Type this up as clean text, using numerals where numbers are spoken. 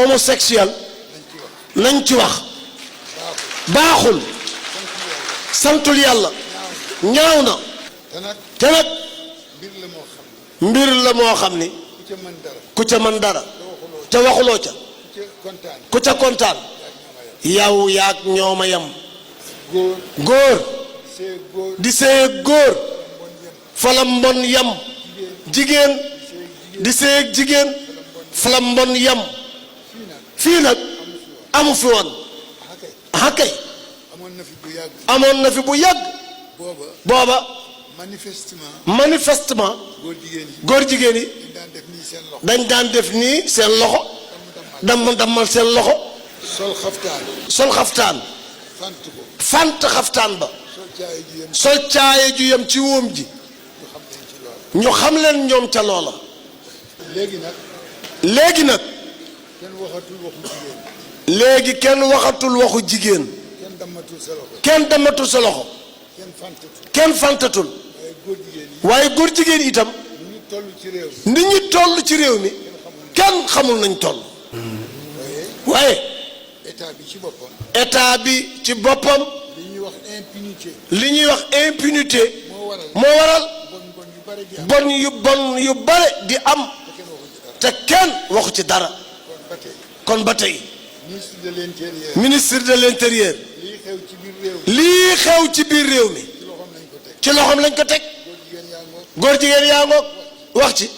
homosexuel nañ ci wax baaxul santul yàlla ñaaw na te nag mbir la moo xam ni ku ca mën dara te waxuloo ca ku ca kontaan yow yaag ñooma yam góor di sëyeeg góor fala mbon yam jigéen di sëyeeg jigéen fala mbon yam fii nag amu fi woon kay amoon na fi bu yàgg booba manifestement góor jigéen yi dañ daan def nii seen loxo dammal seen loxo sol xaftaan fant xaftaan ba sol caaye ju yem ci wóom ji ñu xam leen ñoom ca loola léegi nag léegi kenn waxatul waxu jigéen kenn damatul sa loxo kenn fantatul waaye góor jigéen itam ni ñu toll ci réew mi kenn xamul nañ toll waaye état bi ci boppam li ñuy wax impunité moo waral bon yu bare di am te kenn waxu ci dara kon ba tey ministre de l'intérieur lii xew ci biir réew mi ci loxoom lañ ko teg góor jigéen yaa ngoog wax ci